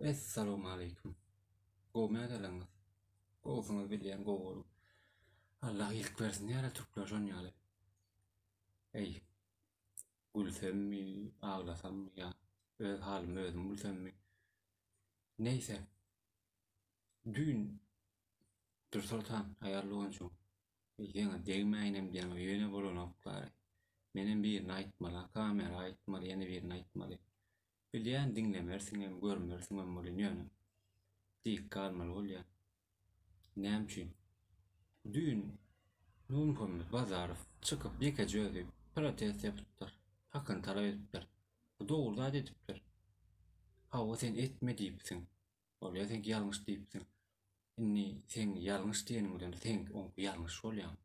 Essalawmaleýkim. Gowmy ýagdaýlaryňyz? Gowusyňyz bilýän gowy boluň. Allah iýilik bersin diýýärler türkler şon ýaly. Eý, gülsemmi, aglasammy ýa öz halyma özüm gülsemmi. Neýse. Düýn Dürsoltan aýal doganjygym. Ýeňe degmäýinem diýýän ýöne bolanok-laý. Menem birini aýtmaly, kamera aýtmaly, ýene birini aýtmaly. Bilýän diňlemersiňem, görmersiňem welin ýöne diýip galmaly bolýar. Näme üçin? Düýn Nurmuhammet Bazarow çykyp ýekeje özi protest ýapypdyr. Hakyny talap edipdir. Bu dogry zat edipdir. Hawa sen etme diýipsiň. Bolýa seňki ýalňyş diýipsiň. Indi seň ýalňyş diýeniň bilen seňki oňki ýalňyş bolýamy?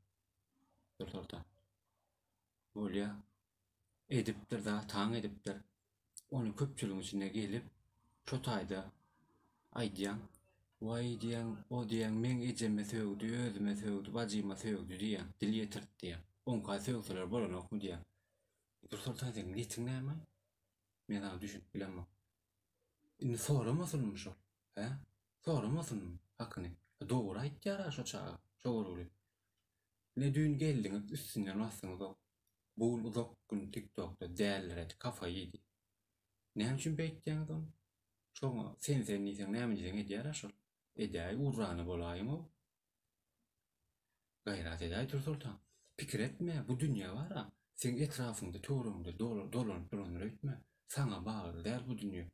Dürsoltan. Bolýa. Edipdir da, taň edipdir. Ony köpçüligiň içinde gelip, şo taýda aýdýaň. Waý diýýäň, o diýýäň, meň ejeme sögdi, özüme sögdi, bajyma sögdi diýýäň, dil ýetirdi diýýäň. Oňka sögseler bolanokmy diýýäň. Dürsoltan seň niýetiň näme? Men saňa düşünip bilemok. Indi soramasynmy şol? Hä? Soramasynmy hakyny? Dogry aýtýar-a şo çaga, şo görgüli. Ine düýn geldiňiz üstünden basdyňyz-ow. Bu gün uzak gün tiktokda däliredi kafa iýdi. Näme üçin beýtýäňiz ony? Şoňa sen sen diýseň näme diýseň edýär-ä şol. Edäý urrany bolaýyň-ow. Gaýrat edäý Dürsoltan. Pikir etme bu dünýe bar-a seň etrapyňda töweregiňde dolanyp durandyr öýtme. Saňa bagly däl bu dünýe.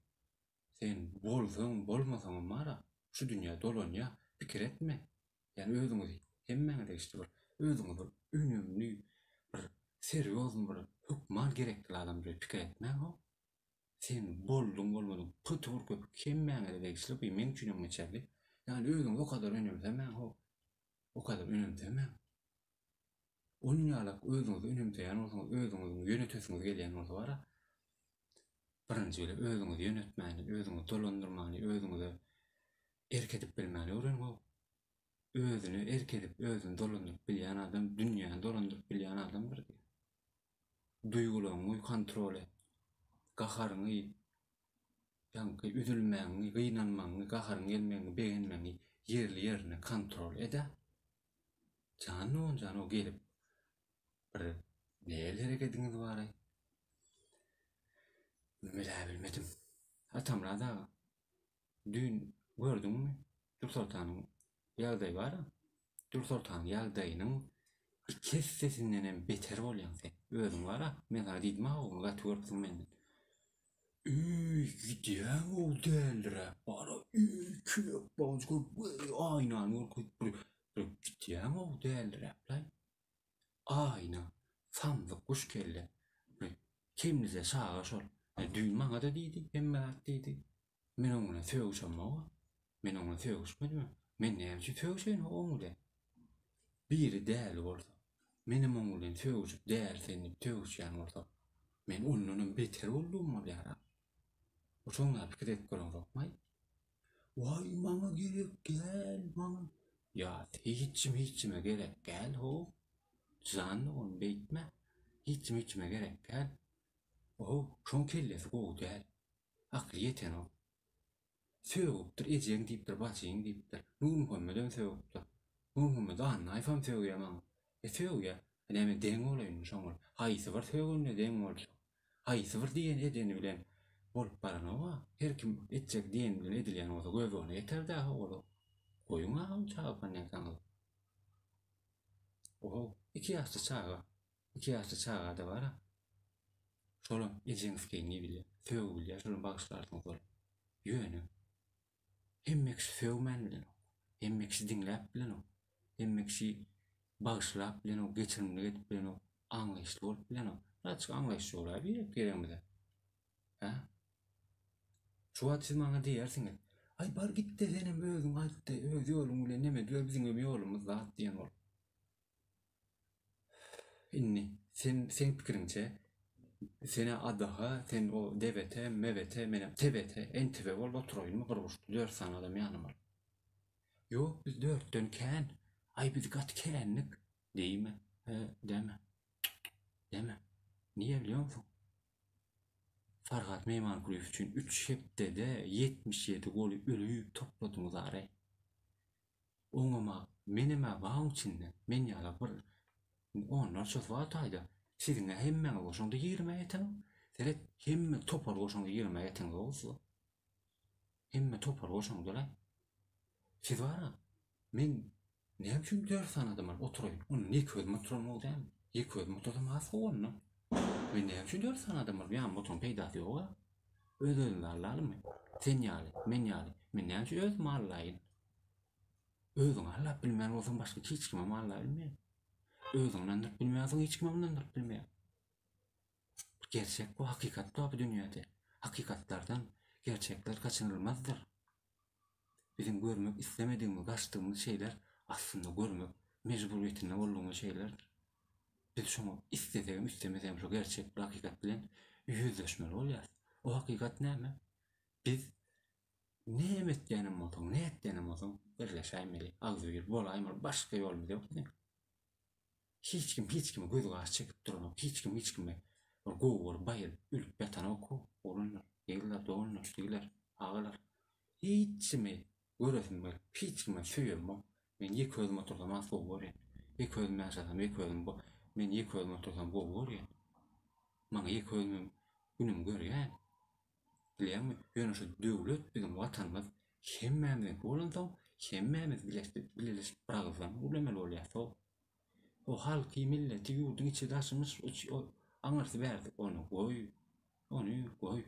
Sen bolsaň bolmasaňam bar-a şu dünýe dolanýa. Pikir etme. Ýani özüňizi hemmäňe degişli bir özüňiz bir önemli bir serýozny bir hökman gerekli adam diýip pikir etmäň how. Sen bolduň bolmadyň pyty bir köpük hemmäňize degişli bu meň üçinem geçerli. Ýani özüňizi o kadar önemsemäň how. O kadar önemsemäň. Onuň ýalak özüňizi önemseýän bolsaňyz özüňiziň ýönetesiňiz gelýän bolsa bara birinji bile özüňizi ýönetmäni özüňizi dolandyrmany özüňize erk edip bilmäni öwreniň how. Özüne erk edip, özüni dolandyryp bilýän adam dünýäni dolandyryp bilýän adamdyr diýýär. Duýgularyňy kontrol et. Gaharyňy, ýaňky üzülmäňi, gynanmagyňy, gaharyň gelmegiňi, begenmegiňi ýerli-ýerinde kontrol ed-ä. Jan dogan jan o gelip bir näl herekediňiz bar-aý? Bilä bilmedim. Atamyrat aga, Düýn gördüňmi, Dürsoltanyň ýagdaýy bar-a. Dürsoltanyň ýagdaýynyň iki essesindenem beter bolýaň sen. Özüň bar-a, men saňa diýdim-ä o gün gaty görüpsiň menden. Eý, gidýäň-ow däliräp bar-a, eý, kepbajy görüp, eý, aýnany görkezip bir, bir gidýäň-ow däliräp-laý. Aýna, samsyk guş kelle. Kemlije çaga şol. Düýn maňa-da diýdi, hemme zat diýdi. Men oň bilen sögüşemok-a. Men oň bilen sögüşmedim. Men näme üçin sögüşeýin oň bilen? Biri däli bolsa, menem oň bilen sögüşip däli sen diýip sögüşýän bolsa, men ondanam beter boldugym bolýar-a. Şoň ýaly pikir edip göreňzokmaý? Waý maňa gerek däl maňa. Ýa hiç kim hiç kime gerek däl how. Jan dogan beýtme. Hiç kim hiç kime gerek däl. How şoň kellesi gowy däl. Akly ýetenok. Sögüpdir ejeň diýipdir bajyň diýipdir. Nurmuhammedem sögüpdir. Nurmuhammet Annaýewem sögýä maňa. E sögýä. Näme deň bolaýynmy şoňa? Haýsy bir sögende deň boljak? Haýsy bir diýen edeni bilen bolup baranok-a. Her kim etjek diýeni bilen edilýän bolsa göbegine ýeter-dä ho-ol. Goýuň-a ony çaga panýankaňyz. Oho, iki ýaşly çaga. Iki ýaşly çaga-da bar-a. Şolam ejeňiz-keýni bilýär, sögübilýär, şolam bagyşlarsyňyz ol. Ýöne Hemme kişi sögmän bilenok. Hemme kişi diňläp bilenok. Hemme kişi bagyşlap bilenok, geçirimlilik edip bilenok, aňlaýyşly bolup bilenok. Birazjyk aňlaýyşly bolaý birek-biregimize. Hä? Şu wagt siz maňa diýersiňiz, Aý bar git-de senem özüň aýt-da, öz ýoluň bilen neme ediber, biziňem ýolumyz zat diýen bolup. Indi sen seň pikiriňçe senä ADH sen o DBT MBT menem TBT NTB bolup oturaýynmy bir burçda dört sany adam ýanyma alyp. Ýok biz dörtden kän. Aý biz gaty kändik diýme. He deme. Deme. Niýe bilýoňsuň? Farhat Meýmankulyýew üçin üç hepdede 77 goly ölüp topladyňyz are. Oňama menemä baň içinde men ýala bir onlarçasy bar taýda. Siziňä hemmäňiz goşaňda ýigrimä ýeteňiz. Seret hemme topar goşaňda ýigrimä ýeteňiz oguzlar. Hemme topar goşaňda-la. Siz bara men näme üçin dört sany adam alyp oturaýyn? Onda ýeke özüm oturan gowy dälmi? Ýeke özüm otursam has gowy onda. Men näme üçin dört sany adam alyp ýanymda oturan peýdasy ýog-a. Öz-özümizi aldalymy? Sen ýaly, men ýaly. Men näme üçin özümi aldaýyn? Özüňi aldap bilmeýän bolsaň başga hiç kimem aldap bilmeýär. Özüňi ynandyryp bilmeýän bolsaň hiç kimem ynandyryp bilmeýär. Bu gerçek bu hakykat bar bu dünýäde. Hakykatlardan gerçekler kaçynylmazdyr. Biziň görmek islemedigimiz, gaçdygymyz şeyler aslynda görmek mejburyýetinde boldugymy şeylerdir. Biz şoňa islesegem islemesegem şo gerçek bir hakykat bilen ýüzleşmeli bolýarys. O hakykat näme? Biz näme etýänem bolsaň, näme etýänem bolsaň birleşäýmeli, agzybir bolaýmaly, başga ýolumyz ýok biziň. Hiç kim hiç kime göz gaş çekip duranok, hiç kim hiç kime bir gowy görüp baýyryp ölüp ýatanok oglanlar, gyzlar, doganlar, jigiler, agalar. Hiç kimi göresim gelip, hiç kime söýemok. Men ýeke özüm otursam has gowy görýän. Ýeke özüm ýaşasam, ýeke özüm men ýeke özüm otursam gowy görýän. Maňa ýeke özümem günüm görýän. Bilýäňmi? Ýöne şu döwlet biziň watanymyz hemmämiziňki bolansoň, hemmämiz bileleşip bir agyzdan gürlemeli bolýas-ow. O halky, milleti, ýurduň içi daşymyş, o aňyrsy bärsi ony goý, ony goý.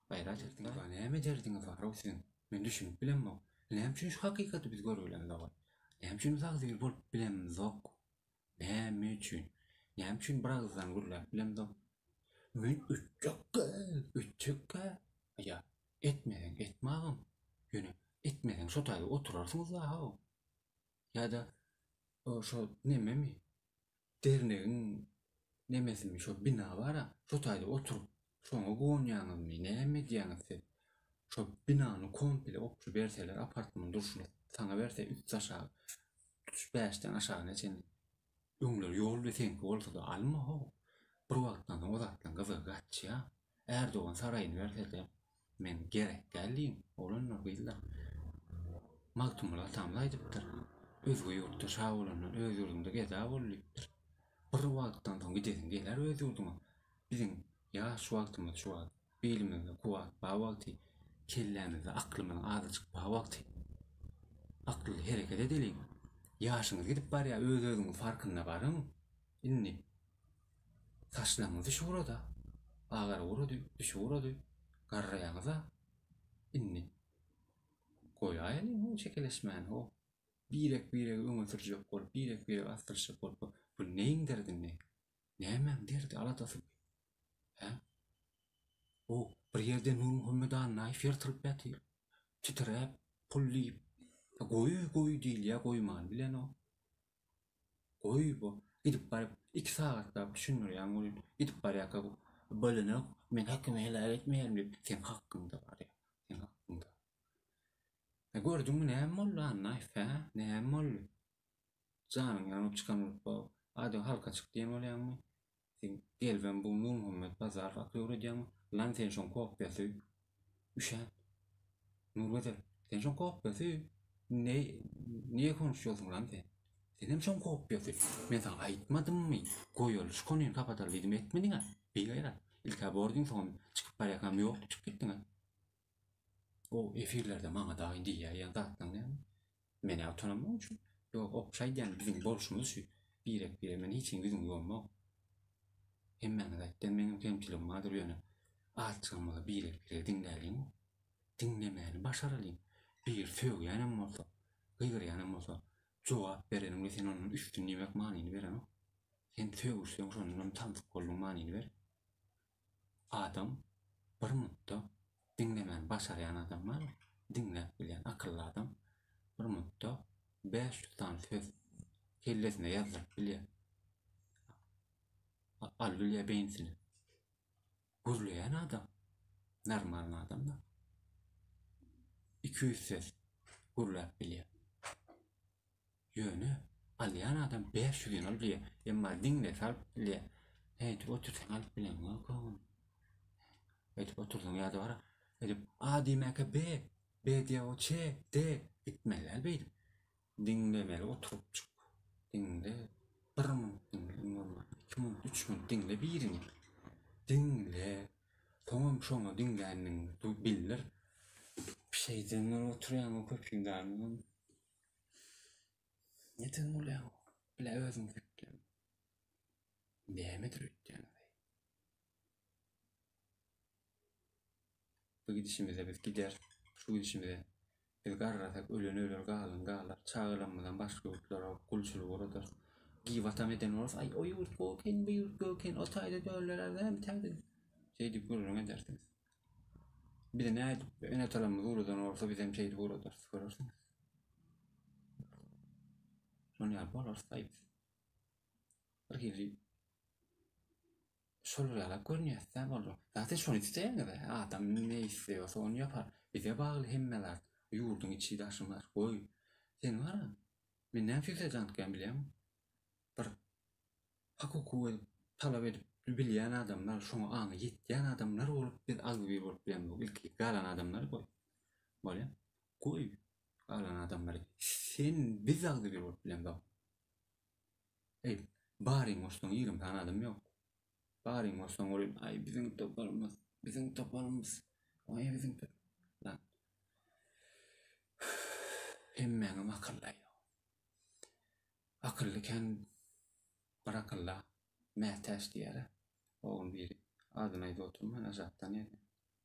Gaýrat etdiňiz bar, näme derdiňiz bar-ow siziň? Men düşünip bilemok. Näme üçin şu hakykaty biz görüp bilemzok? Näme üçin biz agzybir bolup bilemzok? Näme üçin? Näme üçin bir agyzdan gürläp bilemzok? Men ötjekkä, ötjekkä. Ýa etmeseň etme agam. Ýöne etmeseň şo taýda oturarsyňyz-da-how. Ýa-da şo nememi? Dernegiň nemesimi şo bina bar-a, şo taýda oturyp şoňa guwanýaňyzmy, näme edýäňiz siz? Şo binany komple opşy berseler apartman durşuna saňa berse üsti aşagy tutuş bäşden aşagyna çenli öňler ýol we seňki bolsada alma how. Bir wagtdan soň o zatlaň gyzygy gaçýa. Ärdogan saraýyny bersede men gerek däl diýiň oglanlar gyzlar. Magtymguly atamyz aýdypdyr. Özge ýurtda şa bolandan öz ýurduňda geda bol diýipdir. Bir wagtdan soň gidesiň geler öz ýurduňa. Biziň ýaş wagtymyz şu wagt bilimizde kuwwat bar wagty, kellämizde aklymyzyň azajyk bar wagty. Akylly hereket edeliň. Ýaşyňyz gidip barýar öz-özüňiz farkynda baryň. Indi saçlaryňyz düşüp ugrady. Agaryp ugrady, düşüp ugrady. Garraýaňyz-a. Indi goýaýalyň ho çekeleşmäni ho. Birek-biregi öňe sürjek bolup, birek-biregi asdyryşjak bolup bu neýiň derdi indi? Nämäň derdi, aladasy bu? Hä? O bir ýerde Nurmuhammet Annaýew ýyrtylyp ýatyr. Titräp, pul diýip. Goý, goý diýilýär, goýmany bilenok. Goý bu. Gidip baryp, iki sagatlap düşündirýäň welin, gidip barýarka bu bolanok, men hakymy helal etmeýärin diýip, seň hakkyňda barýar. Seň hakkyňda. E gördüňmi näme boldy Annaýew, hä? Näme boldy? Janyň ýanyp çykan bolup bu adam halka çyk diýen bolýaňmy? Sen gelibem bu Nurmuhammet Bazarow akyl öwredýäňmi? Lan sen şoň kopýasy. Üşän. Nurgözel, sen şoň kopýasy. Ne niye konuşýorsuň lan sen? Senem şoň kopýasy. Men saňa aýtmadymmy? Goýaly şu konyny kapataly diýdim etmediň-ä. Bigaýrat. Ilk-ä bor diýdiň soňam çykyp barýarkam ýok diýip çykyp gitdiň-ä. O efirlerde maňa dagy diýýän zatlaň näme? Men-ä utanamok üçin. Ýok, opşy aýdýan biziň bolşumyz şu. Birek-birek men hiç kimiň ýüzüni ýomok. Hemmäňiz aýtdym, meňem kemçiligim bardyr ýöne azjygam bolsa birek-biregi diňläliň. Diňlemäni başaralyň. Biri sögýänem bolsa, gygyrýanam bolsa, jogap bereniň we sen ondan üstün diýmek manyny berenok. Sen sögüşseň şondanam samsyk bolduň manyny ber. Adam bir mutda diňlemäni başarýan adam bar, diňläp bilýän akylly adam bir mutda 500 sany söz kellesine ýazdyryp bilýär. Alyp bilýär beýnisine. Gürleýän adam, normalny adam da 200 söz gürläp bilýär. Ýöne alýan adam 500-ni alyp bilýär. Emma diňlese alyp bilýär. Häýdip otursaň alyp bileňok ogul. Edip oturdyň ýa-da bara edip A diýmäkä B, B diýä o Ç, D gitmeli däl beýdip. Diňlemeli oturypjyk. Diňle bir minut diňle iň bolmanda iki minut üç minut diňle birini. Diňle. Soňam şoňa diňländigiňi bildir. Şeýdibem oturýaň o köpüň dagynyň. Neden bolýar? Bile özüň sepleň. Nämedir öýtýäňiz? Bu gidişimize biz gider. Şu gidişimize biz garrasak ölen öler galan galar. Çagalarymyzam başga ýurtlara gulçulyk ugradarys. Gybatam eden bolarys. Aý o ýurt gowy eken, bu ýurt gowy eken, o taýda döller näme täze. Şeýdip gürrüň edersiňiz. Bizi nädip ene-atalarymyz ugradan bolsa bizem şeýdip ugradarys görersiňiz. Şony ýaly bolarys aý biz. Bir hili şol ýalak görünýär-dä boldy. Zaten şony isleýäňiz-ä. Adam ne isleýärse ony ýapar. Bize bagly hemme zat. Ýurduň içi daşy bar. Goý. Sen bar-a. Men näme üçin size jan tutýan bilýäňmi? Bir hak-hukuk edip, talap edip bilýän adamlar, şoňa aňy ýetýän adamlar bolup biz agzybir bolup bilemzok. Ilki galan adamlary goý. Bolýa. Goý. Galan adamlary. Sen biz agzybir bolup bilemzok. Eý, baryň goşsaň 20 sany adam ýok. Baryň goşsaň welin, aý biziň toparymyz, biziň toparymyz, oý biziň Lan. Hemmäňem akylly. Akylly kän bir akylla mätäç diýýär. Ogul biri. Adyny aýdyp oturman aşakdan ýerde.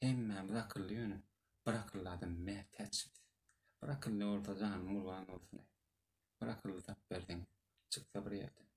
Hemmämiz akylly ýöne bir akylly adam mätäç. Bir akylly bolsa janym gurban bolsun. Bir akylly tap berseň, çyksa bir ýerden.